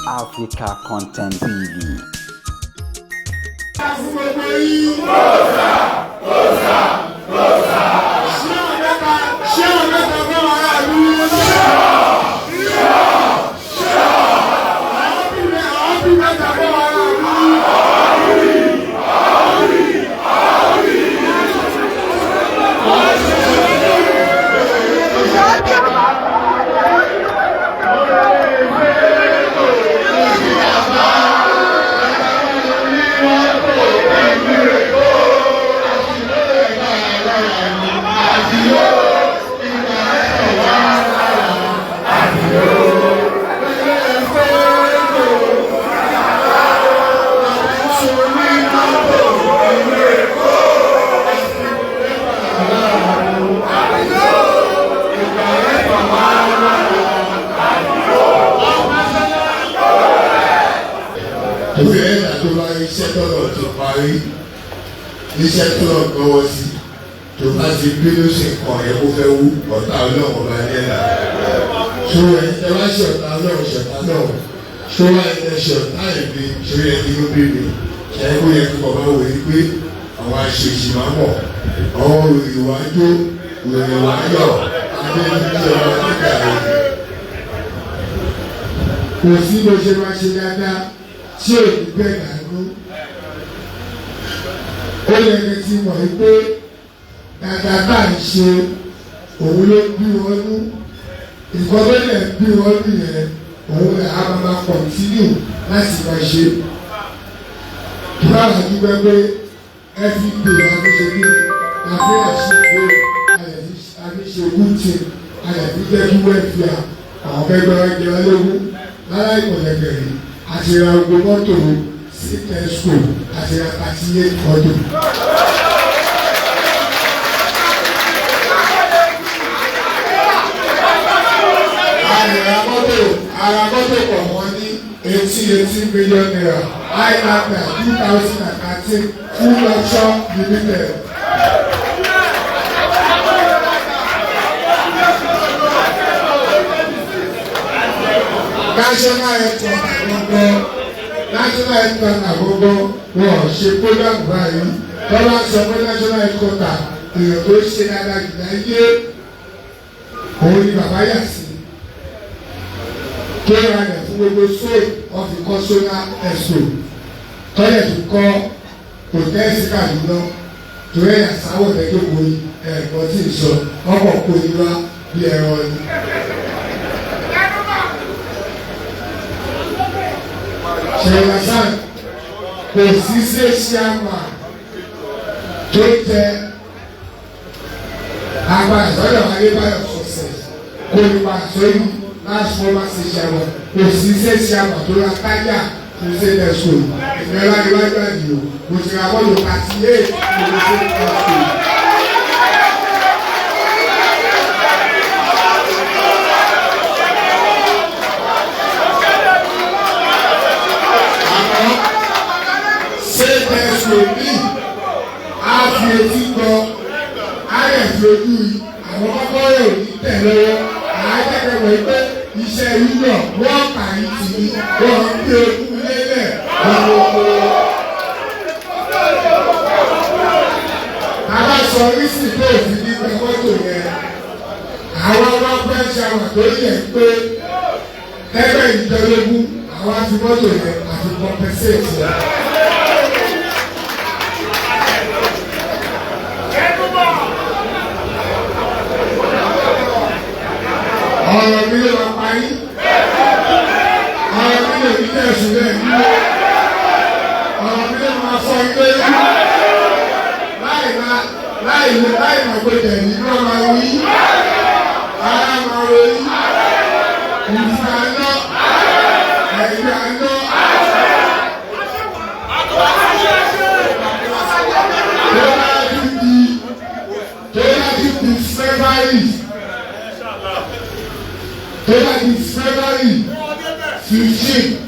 Africa Content TV. Fún gbogbo yín. Bóòsà, bóòsà, bóòsà. Ṣé ọ̀mẹ́ta, ṣé ọ̀mẹ́ta fún aráàlú? Ṣé àwọn bí mẹ́ta fún aráàlú? Torí ẹ̀dá tó bá rí iṣẹ́ tọ́lọ̀ ti parí, iṣẹ́ tọ́lọ̀ gbọ́wọ́ sí, tó bá ti bínú sí nǹkan yẹn kó fẹ́ wú, ọ̀tá Ọlọ́run ọba ní ẹ̀dá. Ṣó ẹni tẹ wá ṣe ọ̀tá Ọlọ́run, ṣọ̀tá Ọlọ́run? Ṣó wá ẹni tẹ ṣe ọ̀tá ẹ̀mí? Ṣó yẹ kí ló bí mi? Ṣe kó yẹ kí bàbá wò yí pé àwọn aṣèṣì máa mọ̀ àwọn òrìwájú òrìwáyọ̀ adébíyí ọba nígbà rẹ̀? Kò sí bó ṣe máa ṣe dáadáa tí ò ní bẹ́ẹ̀ dànù. Ó yẹ kí n ti mọ̀ pé dáadáa bá ń ṣe, òun ló ń bí wọn nú. Nǹkan tó lè bí wọn nú yẹn, òun lè á máa continue láti máa ṣe. Báwa dúpẹ́ pé every day la fi ṣe kí la fi àṣìkò, a fi ṣe good thing, a lè fi jẹ́ kí welfare àwọn kẹgbẹ́ wa jẹ wá lógún. Láláì pọ̀lẹ̀kẹ̀rẹ̀, àti ra gbogbo mọ́tò sí Tesco, àti ra 38 mọ́tò. A lè ra mọ́tò, ara mọ́tò pọ̀ wọ́n ní 18 million naira, Highlander 2013, full option, limited. National headquarter gbogbo, national headquarter gbogbo, wọn ò ṣe program báyìí. Tọ́lá sọ pé national headquarter, èèyàn tó ṣe dáadáa jù láyé, òun ni bàbá yà sí tó ra rẹ̀ fún gbogbo sóòlù. Wọ́n fi kọ́ sólà ẹ̀sọ́ tọ́lẹ̀ tó kọ́ hòtẹ́ẹ̀sì Kàdúná, torí ẹ̀yà sáwọ̀ lẹ́jọ́kọ̀ yìí ẹ̀gbọ́n tí ì sọ ọkọ̀ kò ní wá bí ẹran ni. Ṣèwàsán kò sí ṣe ṣíàmà tó jẹ agbára sọ́dọ̀ Adébáyọ̀ Success kò ní wà sórí last former ṣe ṣíàmà. Kò sí ṣe ṣíàmà tó ra táyà fún ṣe tẹ̀sán ìfẹ́ níwájú àdìo. Mo ti ra bọ́ọ̀lù 38 mo ṣe tẹ̀sán. Àmọ́ ṣé tẹ̀sán mi á fi etí gbọ́, á lè fi ojú yìí, àwọn kọ́kọ́rọ́ ò ní tẹ̀ lọ́wọ́. Àájẹ́kẹ́ wọ̀ pé iṣẹ́ yíyọ̀ wọ́n kà í tì í, wọ́n ń gbé okú lélẹ̀ gbogbo. Bàbá sọ rísì tó fi nípa mọ́tò yẹn, àwọn ọmọ fẹ́ ṣàwà tó yẹ pé tẹ́gbẹ́ ìjọlógún, àwọn afi mọ́tò yẹn àfi compensate yẹn. Ọ̀rọ̀ mi ló máa parí, ọ̀rọ̀ mi lè ní tẹ̀sùn lẹ̀ nílé, ọ̀rọ̀ mi ló máa fọ ilé láì máa láì láì máa gbé tẹ̀lé ló máa wí, ara máa wí, ìfà ná, ẹ̀yà ná. Tó bá tún di tó bá tún di February, tó bá di February 15,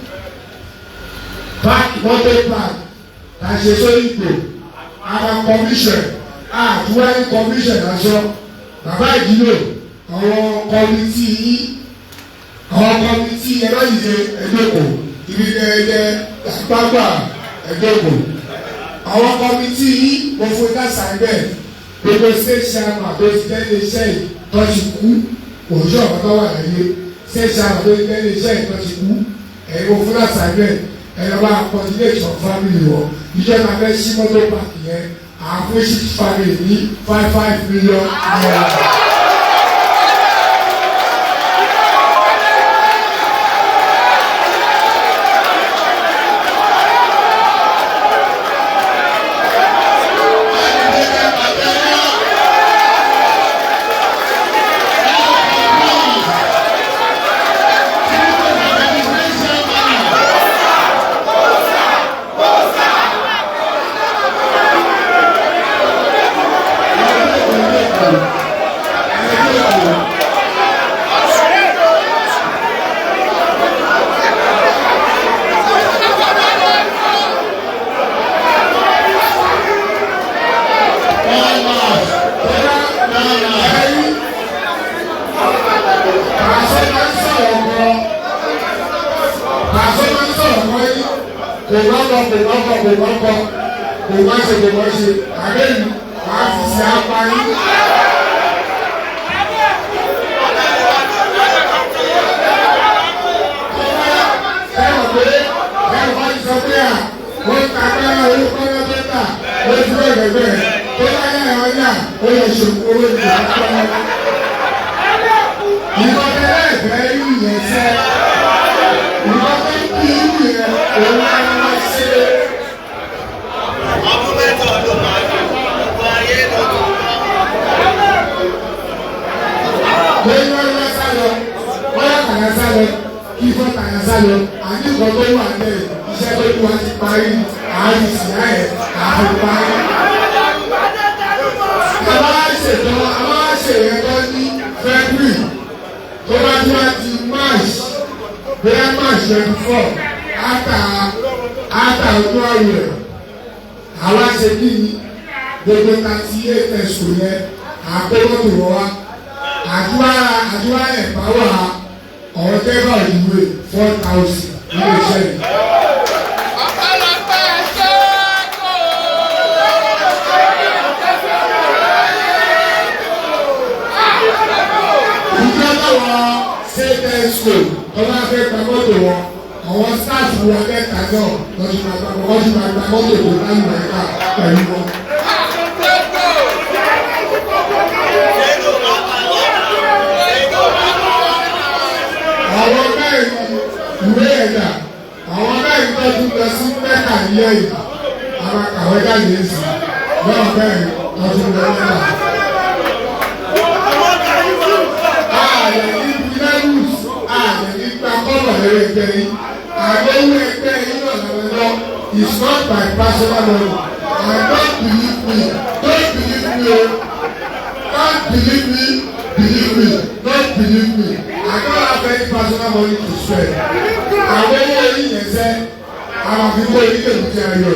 park, motor park ta ṣe sórí ipò àwọn commission àtúwárí, commission aṣọ bàbá ìdílé, àwọn committee yìí, àwọn committee ẹ bá yìí ṣe ẹgbẹ́ kò. Ibi gẹ́gẹ́ pápá ẹ̀dọ́gbò. Àwọn committee yìí mo fún iná sàgbẹ̀. Gbogbo state chairman tó ti tẹ́lẹ̀ iṣẹ́ yìí tó ti kú. Òjò ọ̀pọ̀ tó wà láyé. State chairman tó ti tẹ́lẹ̀ iṣẹ́ yìí tó ti kú. Ẹ̀yin mo fún iná sàgbẹ̀. Ẹ̀yọ́ bá coordinate your family wọ. Ìjọba fẹ́ sí mọ́tò pàkì yẹn. Àfún six family ní ₦5 million. Kò wá ṣe kò wá ṣe àbẹ́yìn wàá fi ṣe apá yín. Ẹ̀rọ pé ẹ̀rọ bá ti sọ pé à wọ́n ta agbára owó kọ́lá tó tà ó ti rẹ̀ gbẹ̀gbẹ̀ tó bá yà ẹ̀rọ yà ó lọ ṣòkò owó ìgbà kọ́lá. Ìbọn tẹ́lẹ̀ ìfẹ́ rí ìyẹn sẹ́. Ìbọn tó ń kí irú yẹn òun á máa ṣe. Ọdún mẹ́ta ọdún máa dùn, gbogbo ayé ló ti gbọ́. Lórí wọn lọ sá lọ, wọ́n yà kàyà sá lọ, kí fọ́ kàyà sá lọ, àní nǹkan tó wà lẹ̀ iṣẹ́ tó kú wa ti parí, àárín ìsìnyá ẹ̀ àárín parí. Àwa ṣètò àwa ṣèyẹn ní February tó bá tí wá di March, bóyá March 24 after ọdún àwẹ̀, àwa ṣe kí ni gbogbo 38 ẹ̀sùn yẹn àkówọ́tò wọ́n wá àdúrà àdúrà ẹ̀báwà ọ̀rọ̀ tẹ́gbà ìwé 4,000 nílé iṣẹ́ yìí. Ìjọba wọn ṣe tẹ́sítò tó bá fẹ́ gba mọ́tò wọn, àwọn sáàfù wa mẹ́ta náà lọ́sùn máa gba wọ́n máa gba mọ́tò tó bá lù ẹ̀ka pẹ̀lú wọn. Àwọn mẹ́rin ìwé ẹ̀dà, àwọn mẹ́rin tó tún lọ sí mẹ́ta ní ẹ̀yìn, àwọn akàwé jáde èsì, náà mẹ́rin tó tún lọ mẹ́ta. Ààrẹ ní Belarus, ààrẹ ní gba kọ́bọ̀ lórí ẹgbẹ́ yìí, àgbẹ̀wò ẹgbẹ́ yìí náà lọ́wọ́. It's not my personal money. And don't believe me, don't believe me o, don't believe me, believe me, don't believe me. I don't have any personal money to spend. Àwọn owó orí yẹn sẹ́, àwọn àfikún orí lè mú kí a yọ.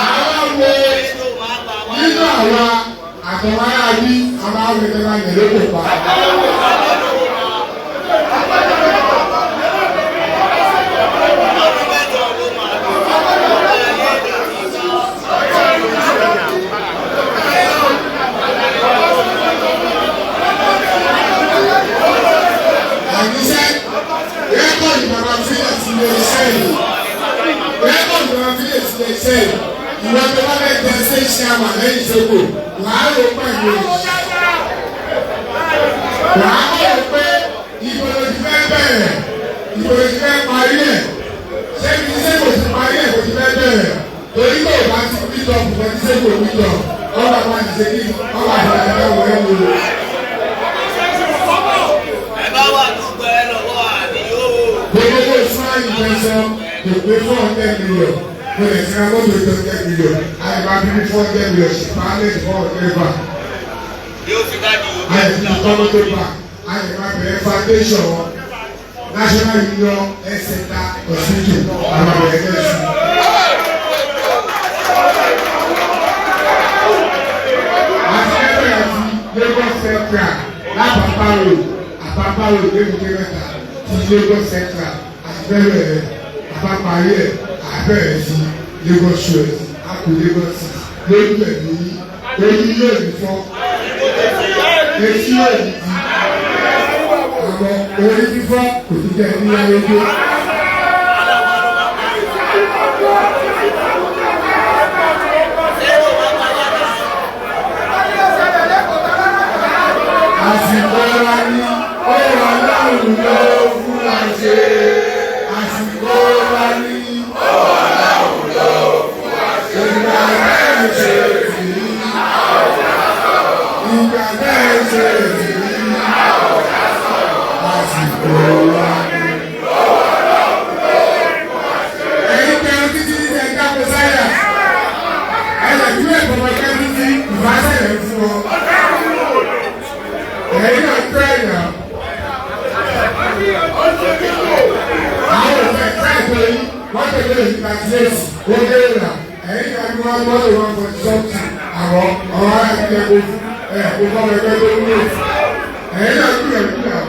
Àwọn wo nínú àwa àtọ̀wọ́ ará bí àwọn àwọn ìjọba yẹn ló kò pa. Ọdún mẹ́ta ọdún máa dùn, gbogbo ayé ló ti gbọ́. Àníṣe rẹ́kọ̀dì bàbá fílẹ̀ sí ilé iṣẹ́ yìí. Rẹ́kọ̀dì bàbá fílẹ̀ sí ilé iṣẹ́ yìí. Ìwọ tó bá fẹ́ jẹ ṣé iṣẹ́ àmà lẹ́yìn ìṣègùn, wàá rò pẹ̀lú wàá rò pé ìbòrò ti fẹ́ bẹ̀rẹ̀, ìbòrò ti fẹ́ parí ẹ̀. Ṣé ibi tí kò ti parí ẹ̀ kò ti fẹ́ bẹ̀rẹ̀? Torí kò bá ti pítọ̀ kò ti ṣe kò pítọ̀, ọba máa ti ṣe kí ọba àti ẹ̀rọ wọ̀ ẹ́ wò. Ẹ bá wà dúpẹ́ ẹ lọ́wọ́ àdìyó. Gbogbo ìfúnra ìfẹsọ kò pé 400 million, mo lè fi ra mọ́tò 200 million, àyè bí 400 million ṣe pa á lè 400 bá. Yóò fi dájú yóò Àyè fi kọ́ mọ́tò bá, àyè máa bẹ̀rẹ̀ foundation National Union Health Center Hospital, àwọn àbẹ̀rẹ̀ kẹ́sì. Àti ẹgbẹ́ àti Lagos Central lápapá road. Àpapọ̀ òde mẹ́ta ti Lagos Central àti bẹ́ẹ̀ rẹ̀ àpapọ̀ ẹ̀ àbẹ̀rẹ̀ sí Lagos West àkó Lagos lójú ẹ̀mí ojú yóò ní fọ́, etí yóò ní di, àwọn orí fífọ́ kò ní jẹ́ ní ayédè. Àsìkò wa ní ọ̀rọ̀ Ọlọ́run ló fún wa ṣe. Àsìkò wa ní ọ̀rọ̀ Ọlọ́run ló fún wa ṣe. Ìgbà bẹ́ẹ̀ ṣe tì í. Ìgbà bẹ́ẹ̀ ṣe tì í. Àsìkò wa ní ọ̀rọ̀ Ọlọ́run ló fún wa ṣe. Ẹ̀yin kẹrin títí ní ẹ̀ka kò sáyà. Ẹ̀yẹ̀ tí ẹ̀kọ́ bá kẹ́rin títí ìbáṣẹ̀ fún ọ. Ẹ̀yin náà tẹ́ ẹ̀yà. Àwọn òfin táìpé yìí wọ́n tẹ̀lé ìgbà tí ó dé ìlà. Ẹ̀yin náà ni wọ́n gbọ́dọ̀ wọn kọ sọ́ọ̀tì àwọn ọ̀rọ̀ ayé ẹ̀kọ́ fún ẹ̀kọ́ fún ẹgbẹ́ tó wúlò. Ẹ̀yin náà gbìyànjú náà.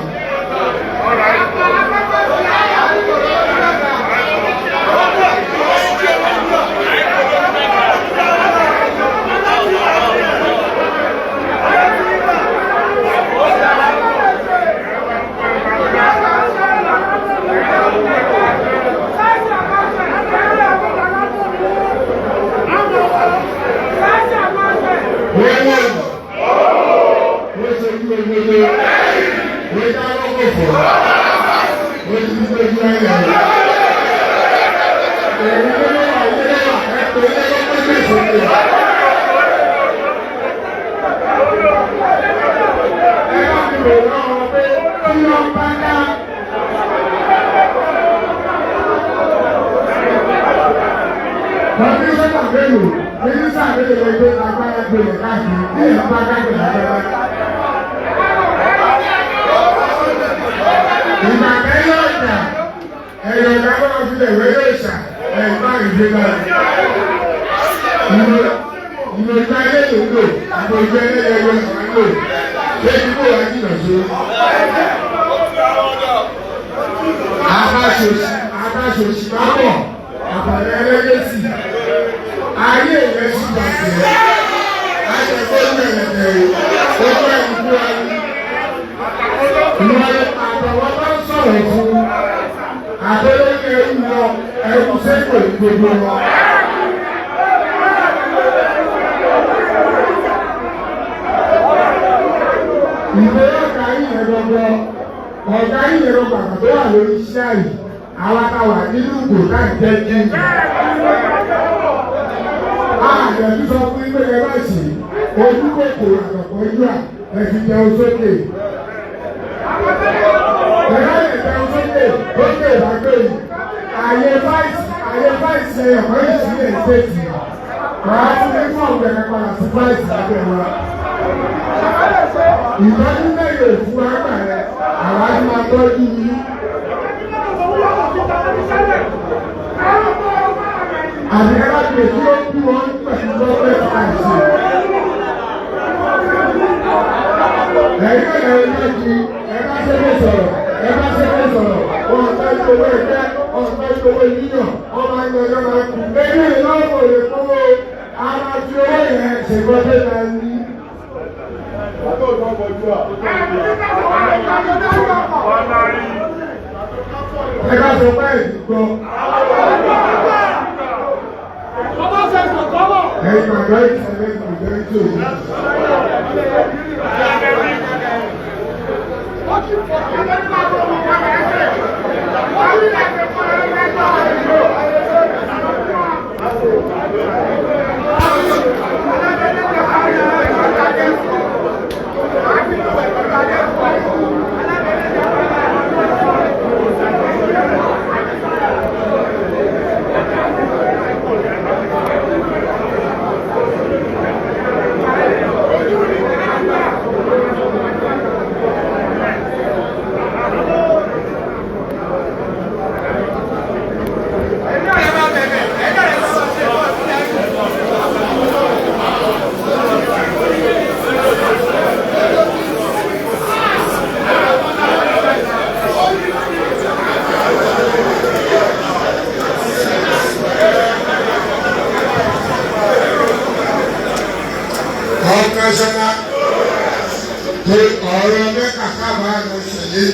Mẹ́kà káàbà lọ ṣẹlẹ̀,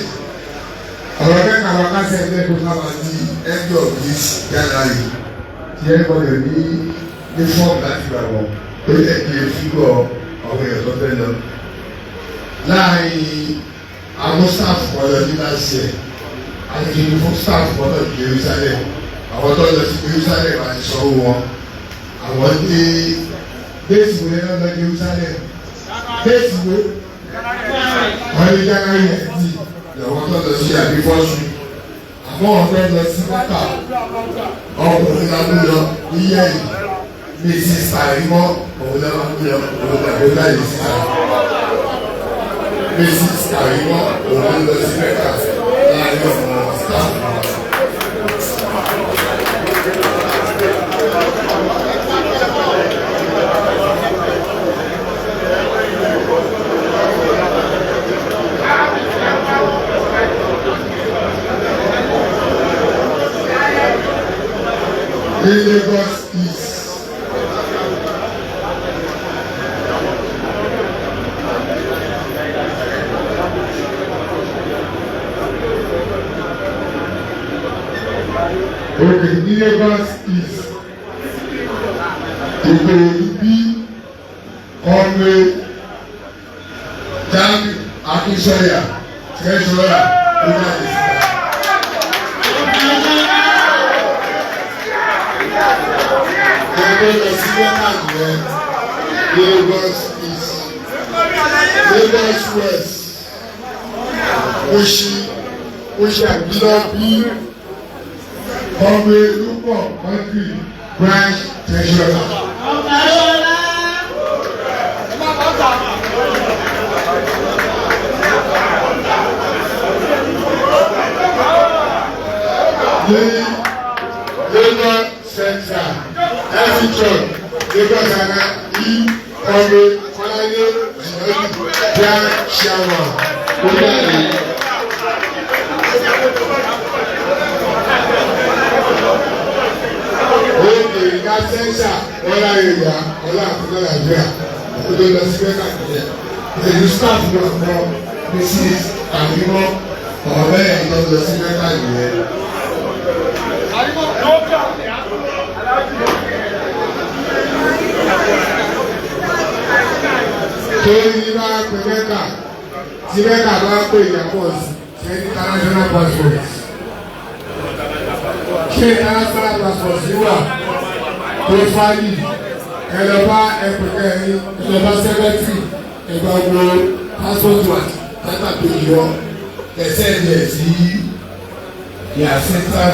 ọ̀rọ̀ Mẹ́kà wà kásẹ̀ lẹ́kọ̀ọ́ káàbà di end of this January tí ẹ gbọ́dọ̀ ní fọ́ọ̀mù láti gbà wọ́n ó yẹ kí ẹ fígọ̀ àwọn èèyàn tó fẹ́ lọ. Láàárín àwọn staff kan lọ ní last year, àti fún staff kan lọ ní Jerusalem, àwọn tó lọ sí Jerusalem àti sanwó wọn, àwọn dé déètì wo lẹ́nu lọ Jerusalem, déètì wo wọ́n ní January ẹ̀ dì lọ́wọ́ tó lọ sí àbífọ́sù, àmọ́ ọ̀fẹ́ lọ sí Mẹ́kà. Ọkùnrin la mú lọ níyẹ̀ yìí, Mrs. Tarimọ́ òun la mú lọ, òun la mú láyé síta. Mrs. Tarimọ́ òun lọ sí Mẹ́kà láàrin ọ̀nà staff. Ní Lagos East, òkè ní Lagos East, Ìkòròdú bí ọmọ Jamiu Akinsanya, treasurer, ó jáde síta. Ẹgbẹ́ lọ sí Mẹ́kà nìyẹn, Lagos East. Lagos West, Mushin Àbílọ́ bí ọmọ Elúpọ̀ country branch treasurer. Ní Lagos Central, every church Lagos ara i ọmọ Kọ́ládé Jìnnàjù branch chairman Ó jáde. Òkè ìdá sẹ́ńsà ọlá èrìà ọlá àfúnná Nàìjíríà òkòtò lọ sí Mẹ́kà nìyẹn. Èyí staff náà kọ Mrs. Àrímọ́. Ọ̀rẹ́ ẹ̀ lọ sí Mẹ́kà nìyẹn. Torí ní bá pè Mẹ́kà, tí Mẹ́kà bá pè ìyàpọ̀ sí ṣe ní international passport. Ṣé international passport yìí wà tó fáyì? Ẹ lọ bá ẹpẹkẹ yín, ẹ lọ bá sẹkẹtì, ẹ bá wo passport wà Tata péjì wọn ẹsẹ̀ ẹ̀ sí their central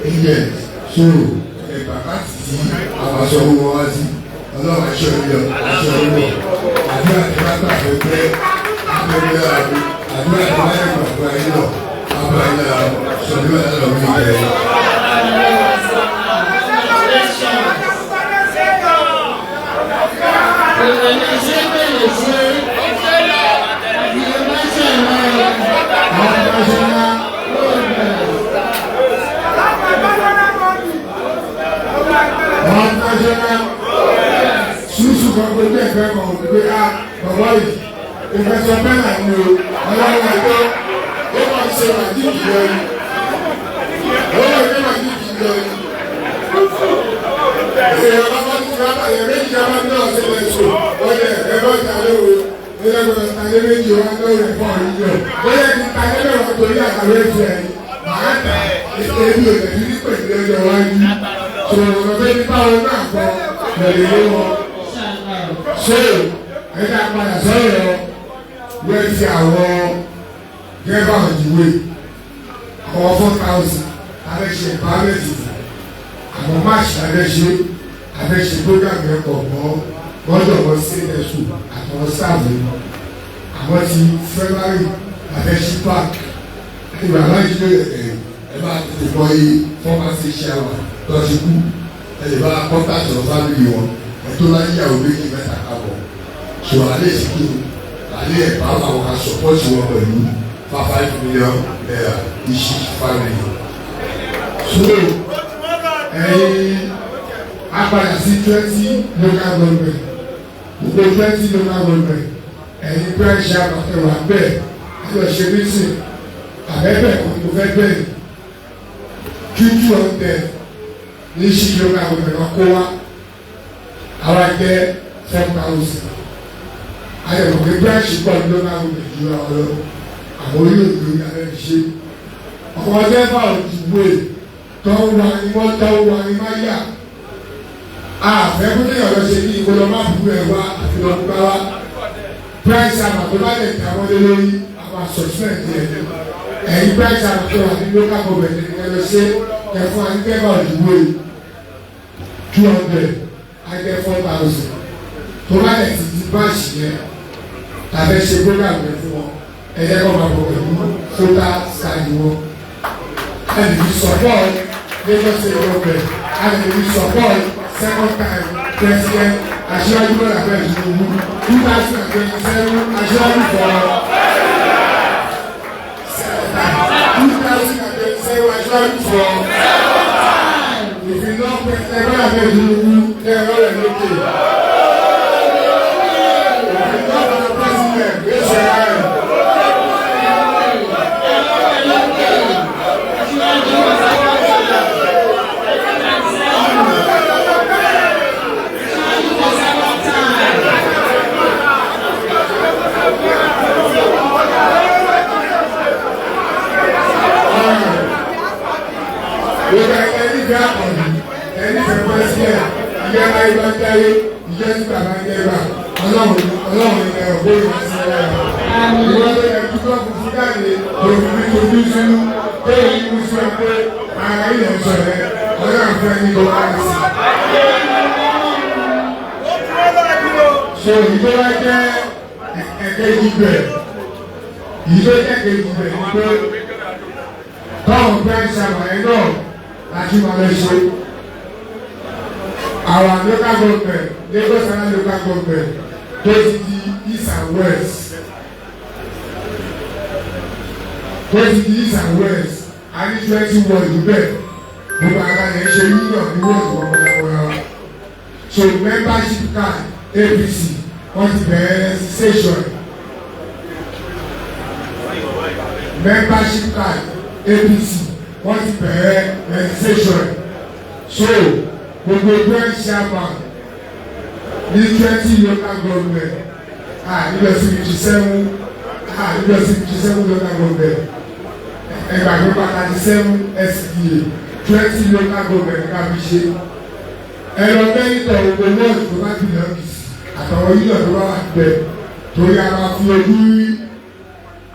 agent, so ẹ̀bà láti tí àwọn aṣọ owó wọn wá sí. Ọlọ́run aṣọ ìlọ aṣọ owó, àdúrà tí wọ́n gbà fẹ́ pẹ́ abẹ́rẹ́ àbí àdúrà tí wọ́n gbà fẹ́ ayé lọ abẹ́ ayé lọ sọ̀rọ̀ ẹ̀ lọ́wọ́ ìgbẹ́ yẹn. International international ṣùṣù kan gbogbo ẹ̀fẹ́ kan ò gbé a bàbá yìí ìfẹsọ̀ mẹ́ta ni o. Ọlọ́run ẹ̀dọ́ ó máa ṣe màjíìkì lọ yìí, ó máa ṣe màjíìkì lọ yìí. Èèyàn bá bá ti bá èèyàn méjì bá bá ní ọ̀sẹ̀ lẹ́sọ̀ ọ̀dẹ̀ ẹ̀fẹ́ bá ta lóore ẹlẹ́gbẹ̀rún ta lé méjì wá lóore fún ọ̀rọ̀ yìí ó yẹ kí ta lẹ́gbẹ̀rún torí àtàwọn ètò ẹ̀ máa ta èmi ò lè fi ní pẹ̀lú ẹjọ́ wájú sọ̀rọ̀ lọ́fẹ́ ní báwọn náà kọ lọ́lẹ̀ lé wọn. Ṣé ẹ̀ka padà sọ̀rọ̀ wẹ́n ti àwọn dẹ́gbà òjìwé àwọn 4,000 abẹ́ṣe empowerment, àwọn march abẹ́ṣe program yẹn pọ̀ mọ́ gbọ́dọ̀ wọ́n sí ẹ̀sùn àtàwọn staff yìí. Àwọn ti February abẹ́ṣe park Ìgbà máa ń ṣe ẹ̀ ẹ máa tètè mọ iye former state chairman tó ti kú, ẹ lè bá contact of family wọn, ẹ tó bá yíyàwó méjì mẹ́ta kábọ̀ so alẹ́ ìsìnkú alẹ́ ẹ̀ bá àwọn kan support wọn pẹ̀lú ₦5 million each family. So ẹ̀yin apadà sí 20 local government, gbogbo 20 local government, ẹ̀yin branch chairman ẹ wà bẹ́ẹ̀. Àti ọ̀ṣẹ́ meeting àbẹ́bẹ̀ kan mo fẹ́ bẹ̀rẹ̀ 200 ní ṣíṣe local government wa kó wá, àwa jẹ́ 4,000. Ayẹ̀wò pé branch pọ̀ ní local government ju àwọn lọ, àwọn orí òdo ní abẹ́ fi ṣe. Ọ̀pọ̀ dẹ́fà òdìbò tó ń wa ni wọ́n tó ń wa ni má yà. Àfẹ́ kó ní ọ̀rọ̀ ṣe kí ìkọlọ́ má bu ẹ̀ wá àti lọ gbá wá. Price àmà tó bá lè ta wọ́n lé lórí àwọn suspend yẹn. Ẹ̀yin price àmà tó wà ní local government ní ẹ lọ ṣe kẹfún àti dẹ́fà òdìbò yìí 200 ajẹ́ 4,000. Tó bá lè ti di báàsì yẹn tàbí ṣe program yẹn fún wọn, ẹ jẹ́ kó máa bọ̀ pẹ̀lú voter card wọn. A lè fi support Lagos State government, a lè fi support second time President Aṣíwájú Bọ́lá Ahmed Tinubu, 2027 Aṣíwájú for 2027 Aṣíwájú for. If you love President Bọ́lá Ahmed Tinubu, ẹ rọ rẹ lókè. If you love our president, raise your hand. Gbogbo ẹni fẹ́ àkànní, ẹni fẹ́ president, ìyá ayé bá dáyé, ìjọ tí bàbá ń jẹba, Ọlọ́run Ọlọ́run ilẹ̀ ọ̀gbọ́n ìwà sí ẹ̀rọ. Ìwọ ló yẹ kí tó funfun jáde lòun ní ojú sínú, tó yẹ kí wọ́n sọ pé ara ilẹ̀ ń sọ rẹ, Ọlọ́run fún ẹni tó wá sí. So ìjọ wa jẹ́ ẹ̀kejì bẹ̀, ìjọ jẹ́ kejì bẹ̀ ni pé báwọn fẹ́ ṣàlàyé náà láti máa lọ ṣe. Our local government, Lagos Island local government, tó ti di east and west. Tó ti di east and west, a ní 20 ward bẹ́ẹ̀. Gbogbo ara yẹn ṣe union ní ward kọ̀ọ̀kan. So membership card APC wọ́n ti bẹ̀rẹ̀ registration. Membership card APC wọ́n ti bẹ̀rẹ̀ registration. So gbogbo branch chairman ní 20 local government, ah, nílò sí 57, ah, nílò sí 57 local government, ẹgbàá nípa 37 SDA, 20 local government ká fi ṣe. Ẹ lọ mẹ́rìndọ̀ gbogbo wọ́ọ̀dù tó bá belong sí àtàwọn yíyọ̀ tó bá wà bẹ̀, torí a máa fi ojú rí,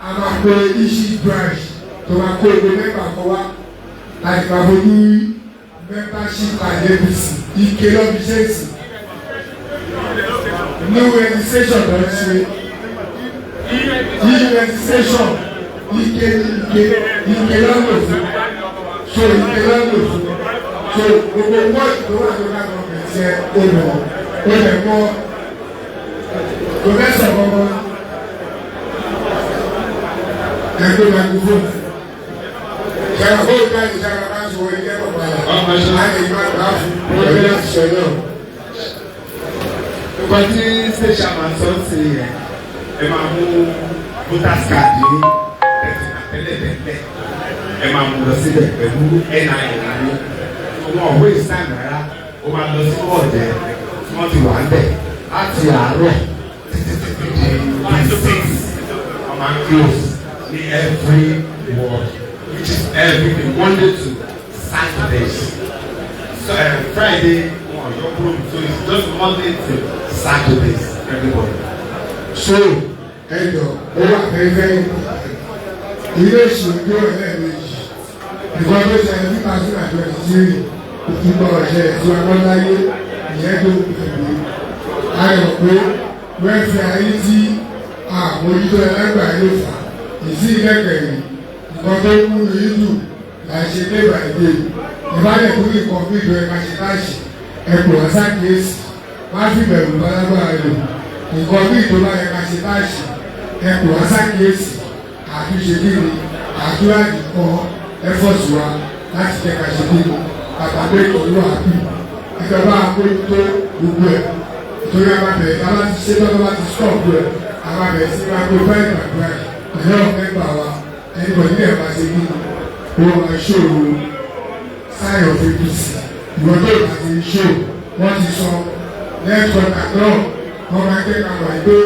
a máa pe ishi branch tó máa kó gbogbo mẹ́mbà kan wá láti máa fojú rí membership card APC. Ike lọ́bi ṣéèsì new registration ló ń ṣe, new registration, ike ní ike, ike lọ́nà fún, so ike lọ́nà fún. So gbogbo wọ́ọ̀dù tó wà lórí government yẹn, ó lọ ó lè mọ́ professor kọ́kọ́ ẹgbẹ́ microphone ṣàrà fún ìgbà ìṣàrà máa ń sọ ilé ẹ̀kọ́ padà láti ìgbà gbà fún ọdún láti sọ náà. Nǹkan tí state chairman sọ ń ṣe yẹn, ẹ máa mú voters card yìí tẹ́lẹ̀tẹ́lẹ̀, ẹ máa mú lọ síbẹ̀ pẹ̀lú NIN ní wọn ò waste time rárá. Ó máa lọ sí wọ́ọ̀dẹ tí wọ́n ti wà ń bẹ̀ láti àárọ̀ títí títí di 6. Wọ́n máa ń close ní every ward, which is every day, Monday to Saturdays. So Friday wọn yọ kúrò, so it's just Monday to Saturdays, everybody. So ẹjọ, ó wà very very important. Ilé ìṣòro ẹlẹ́ẹ̀mejì nǹkan tó ṣe 2023 òtúbọ̀ ọ̀ṣẹ́ tí wọ́n láyé ìyẹn tó gbàgbé ayọ̀ pé wẹ́ẹ̀fì ayé tí àmójútó ẹlẹ́gbàá yóò fà ìsí ìlẹ́kẹ̀rẹ̀. Nǹkan tó mú ìlú là ń ṣe day by day. Ìbálẹ̀ tó ní nǹkan bí ìjọ ẹ̀ka ṣe láṣì ẹ̀pọ̀ àṣàkíyèsí má fi bẹ̀rù bálágbára lò. Nǹkan bí ìjọba ẹ̀ka ṣe láṣì ẹ̀pọ̀ àṣàkíyèsí àtúnṣe kí ni àdúrà nìkan ẹ̀fọ́sù wa láti jẹ́ ká ṣe kí ni àtàgbé ìtọ́jú àbí ìjọba àkójútó gbogbo ẹ̀, torí a máa bẹ̀rẹ̀, a máa ti ṣe lọ́dọ̀, bá ti stop ẹ̀, a máa bẹ̀rẹ̀ sí máa gbé báyìí bàbá ẹ̀. Pẹ̀lú member wa, anybody ní ẹ̀ máa ṣe kí ni ó máa ṣòro sign of APC. Ìwọ́n tó bá ti ṣó, wọ́n ti sọ lẹ́ẹ̀kọ́ta náà, wọ́n máa gbé kalọ̀ pé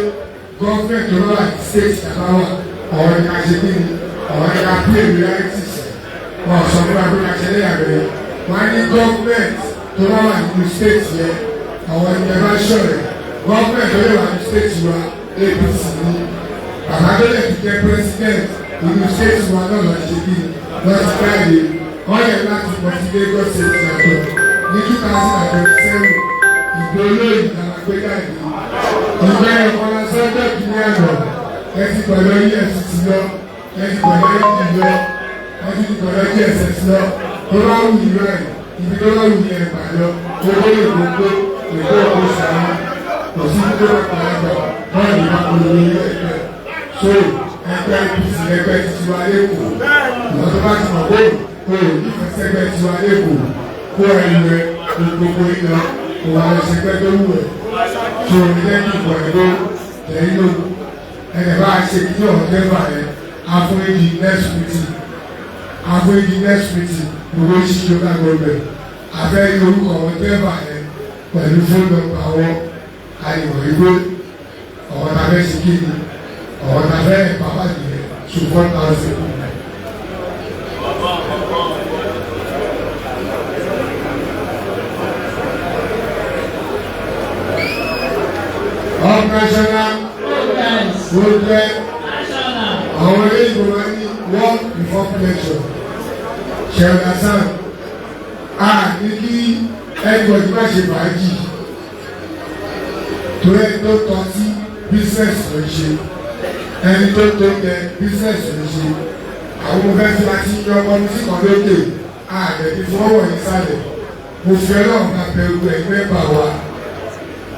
government tó wà ní state tàbá wà, ọ̀rọ̀ ní ká ṣe kí ni, ọ̀rọ̀ ní ká play reality sí. Wọ́n sọ fún wa pé ká ṣe lẹ́yàbẹ̀rẹ̀. Wọ́n á ní government tó bá wà nínú state yẹn, àwọn ìjọba ṣọ̀rẹ̀. Government tó lè wà ní state wa, APC ni. Bàbá tó lè fi jẹ́ president inú state wa náà lọ ṣe kí ni, lọ sí káyé. Wọ́n yẹ láti mọ̀ sí Lagos State yàtọ̀ ní 2027. Ìgbó olóyè làwọn gbé jáde. Ìgbà ẹ̀kọ́ la sọ́jọ́ kìíní àná. Ẹ ti pẹ̀lú EFCC lọ, ẹ ti pẹ̀lú AD lọ, ẹ ti pẹ̀lú DSS lọ. Tó bá wù yín báyìí, ibi tó bá wù yín ẹ̀ gbà lọ. Owó lè gbogbo èkó òkú sàmú. Kò sí tó bá pàrọ̀ gbà wọ́n lè má polówó ilé ẹgbẹ́. So ẹgbẹ́ APC ẹgbẹ́ titi wa lẹ́kọ̀ọ́. Ìwọ́n tó bá ti mọ̀ pé o ò nífẹ̀ẹ́ sẹ́gbẹ́ tiwa lẹ́kọ̀ọ́, kó ẹnu ẹ gbogbo iná kó wà lọ sẹ́gbẹ́ tó wù ẹ́. Tó o ní lẹ́yìn ìbọn ẹ̀dọ́ lẹ́yìn lógún. Ẹnì bá a ṣe kí ọ̀hún dẹ́fà yẹn afúnìdí next meeting, afúnìdí next meeting gbogbo ìṣiṣẹ́ local government abẹ́ orúkọ ọ̀hún dẹ́fà yẹn pẹ̀lú phone number wọn. Àyẹ̀wò ìwé ọ̀hún tàbẹ́ ṣe kí ni ọ̀hún tàbẹ́ bàbá nìyẹn so 4,000. Up national progress. Àwọn olóyìnbó máa ní work before pleasure. Ṣe understand? A ní kí everybody má ṣe fàájì, torí ẹni tó tọ́ sí business ló ń ṣe, ẹni tó tó jẹ business ló ń ṣe. Àwọn ọmọ fẹ́ fi láti yan ọmọ mi sí kan lókè àgbẹ̀bí fún ọwọ́ yìí sálẹ̀. Mo fi Ọlọ́run máa bẹ ewu ẹgbẹ́ bà wá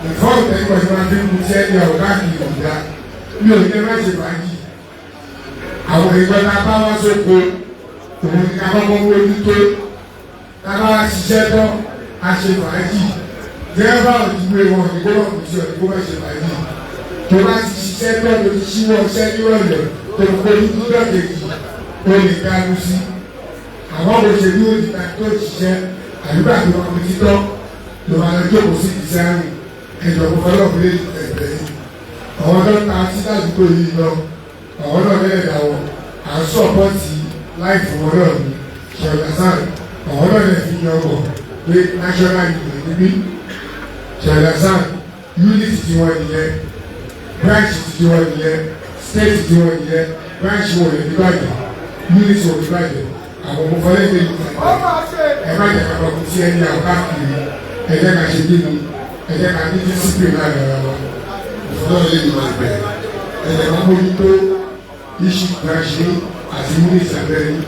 ìfọ́ọ̀tù ẹgbẹ́ tí wọ́n fi ń mu tí ẹni ọ̀gá kìí ìdá. Mi ò ní ẹ má ṣe fàájì. Àwọn ìgbà tá a bá wá sóko, òun ni ká kọ́kọ́ mójútó. Tá a bá wá ṣiṣẹ́ tán, a ṣe fàájì. Dẹ́rẹ́bà òdìwé wọn ní kó má kù sí ọ̀dí kó má ṣe fàájì. Tó bá ti ṣiṣẹ́ tán, ló ti ṣíwọ́ iṣẹ́ nírọ̀lẹ́ tó ń kó ní dúdọ̀ kejì, ó lè dánú sí. Àwọn kò ṣe ní òdìgbà tó ṣiṣẹ́ àdúgbà tó máa fi títọ́ ló máa lọ jókòó sí ìdísẹ́rìn ẹ̀jọ̀ kó fọlọ́ fi lé ẹ̀bẹ̀ yìí. Àwọn tó ń ta sí àdúgbò yìí lọ, àwọn náà lẹ́yìn àwọn à ń sọ̀pọ̀tì láìfù wọn náà ní ṣẹ̀dásán. Àwọn náà lè fi yan bọ̀ pé national union níbí ṣẹ̀dásán, unit tí wọ́n nìyẹn, branch tí wọ́n nìyẹn, state tí wọ́n nìyẹn. Branch wọn lè ní bàjẹ́, unit wọn ní bàjẹ́. Àwọn ọmọ fọlẹ́ lè ní bàjẹ́. Ẹ má jẹ́ ká bọ̀ tí ẹni àwọn káàkiri. Ẹ jẹ́ ká ṣe kí ni, ẹ jẹ́ ká ní discipline láàrin ara wa. Ìfọlọ́ lè ní bàjẹ́. Ẹ jẹ́ ká mójútó issue branch ní àti unit abẹ́rẹ́ ní.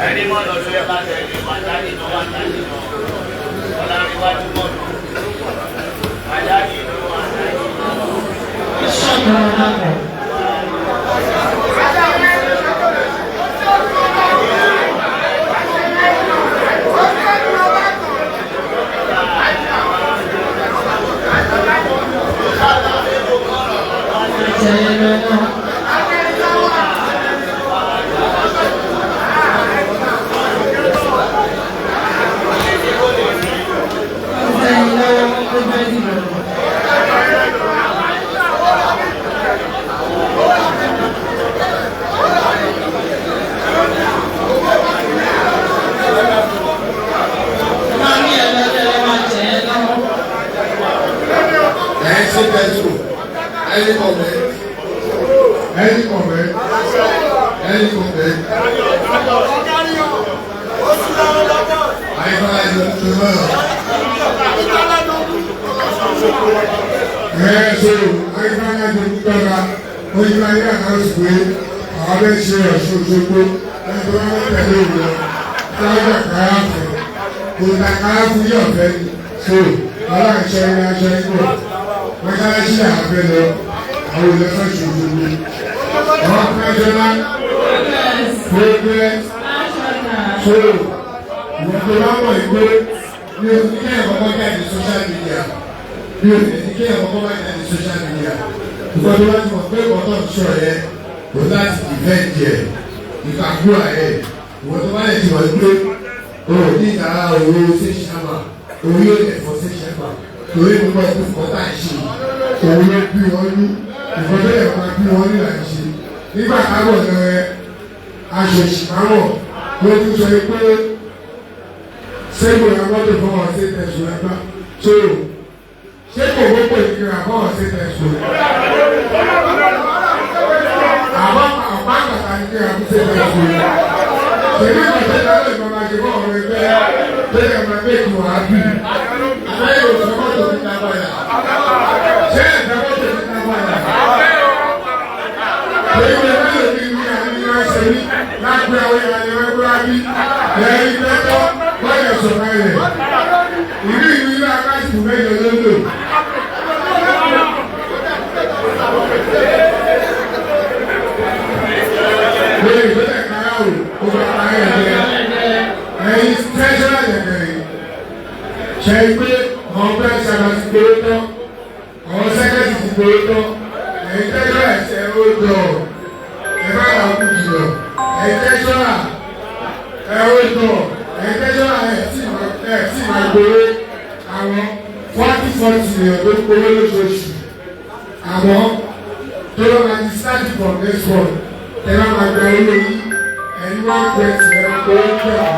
Ẹni mọ̀nà ló yẹ bá tẹ̀lé wá jáde náà, wá jáde náà, ọ̀làríwájú mọ̀nà wá jáde náà, wá jáde náà. Ẹ ṣe bẹ́ẹ̀. Any comment? Any comment? Any comment? Àyíká ẹ̀jọ̀ tó náà. Ẹ so ayíkáyà tó ń tọ́ka oníbàyà àkáǹtì pé àwọn abẹ́ ṣe Ọ̀ṣun Òṣogbo ẹni tó bá wọ́n tẹ̀lé òun lọ táwọn kàrà fún kò ta kàrà fún yóò fẹ́ ni. So aláǹṣọ ilé aṣọ ikú mọ́ṣáláṣí làwọn fẹ́ lọ, àwọn olùlọ́sọ̀ṣun Òṣogbo àwọn akọ́jọ́lá. Progress. So ìwọ́n tó bá mọ̀ ìgbé ní oṣù kí ẹ̀kọ́ kọ́ jáde social media, ní oṣù kí ẹ̀kọ́ kọ́ máa jáde social media. Ìwọ́n tó bá ti mọ̀ pé ọ̀tọ̀ ń sọ̀rọ̀ yẹn kò láti defend yẹ ìfàkúrà yẹ. Ìwọ́n tó bá lè ti mọ̀ pé o ò ní ìtara owó ṣe ṣàmà orí ò lè fọ́ ṣe ṣàmà torí gbogbo ẹ̀kú kọ́tà ṣe òun ló bí wọn ní ìfọ́n tó yẹ kó bí wọn ní là ń ṣe. Nígbà táwọn ọ̀rẹ́ aṣọ ìṣìmáwọ̀ ló tún sọ pé sẹ́gun ìrànlọ́dún fún ọ̀sẹ̀ tẹ̀sùn ẹgbà tó ṣé kò wọ́pọ̀ ìkìlà fún ọ̀sẹ̀ tẹ̀sùn àwọn ọ̀pá àgbàtà ní kí wọ́n ṣe tẹ̀sùn ṣèlú ìgbàsẹ̀ lọ́dọ̀ ìgbà máa ṣe fún ọ̀rọ̀ ẹgbẹ́ tó yẹ máa gbé ìlú àbí àbẹ́yẹ òṣèlú ní kábàyà ṣé ìfẹ́mọ́tò ní kábàyà èyí wọ́n lè fi ní àmì ẹsẹ̀ ní lágbé àwọn ìlànà ẹgbẹ́ àbí ẹ̀yìn tẹ́tọ́ báyọ̀ sọ̀rọ̀ ẹ̀ ìlú ìlú ilé akáṣù mẹ́jọ lódò. Lórí ìgbésẹ̀ káyàwó ó bá parí ẹ̀jẹ̀ ẹ̀yìn tẹ́sán ẹ̀jẹ̀ yìí ṣe é pé àwọn bẹ́ẹ̀ sábà ti gbowó tán, àwọn sẹ́kẹ̀tì ti gbowó tán, ẹ̀yìn tẹ́sán ẹ̀sẹ̀ ó dọ̀ ẹ̀ bá wà kú jùlọ ẹ̀yìn tẹ́sán ẹ̀ ó dọ̀ ẹ̀yìn tẹ́sán ẹ̀ sì máa gbowó àwọn 40-40 èèyàn tó gbowó lóṣooṣù àwọn tó lọ́ máa ti start from next month ẹ̀ bá máa gba owó yìí ẹ̀yìn 120 ẹ̀ máa gbowó kí àwọn.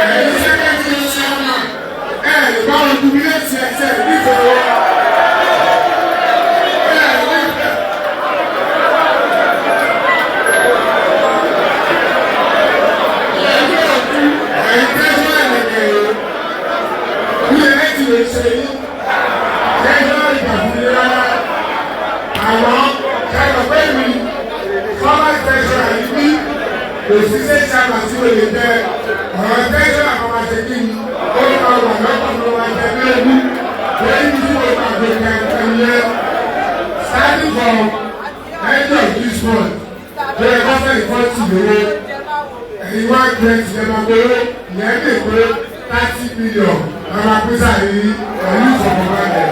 Ẹ̀yin sẹ́kẹ̀tì ṣẹ́wà ẹ̀ lè bá wọn dùbílẹ̀tì ẹ̀sẹ̀ nífẹ̀ẹ́ wọn. Ẹ̀ nífẹ̀ẹ́. Ẹ̀yin tẹ́sán ẹ̀lẹ́kẹ̀ yìí bí ẹ̀ ti lè ṣe yín tẹ́sán ìgbà fún mi rárá. Àwọn ṣàlọ̀ pé mi fọ́nmá tẹ́sán yìí bí kò sí ṣe ṣàmà sí olè tẹ ọ̀rọ̀ tẹ́sán àwọn máa ṣe kí ni ó ní máa wà lọ́kàn ló máa jẹ ní ogún lórí tí mo gbàgbé kẹ̀kẹ́ yẹn starting from end of this month tó yẹ kó fẹ́ ìfọ́tì lówó ẹ̀yin 120 ẹ̀ máa gbowó ìyẹn lè pé 30 million ẹ̀ máa pín sáré pẹ̀lú ìfọ̀kànbalẹ̀.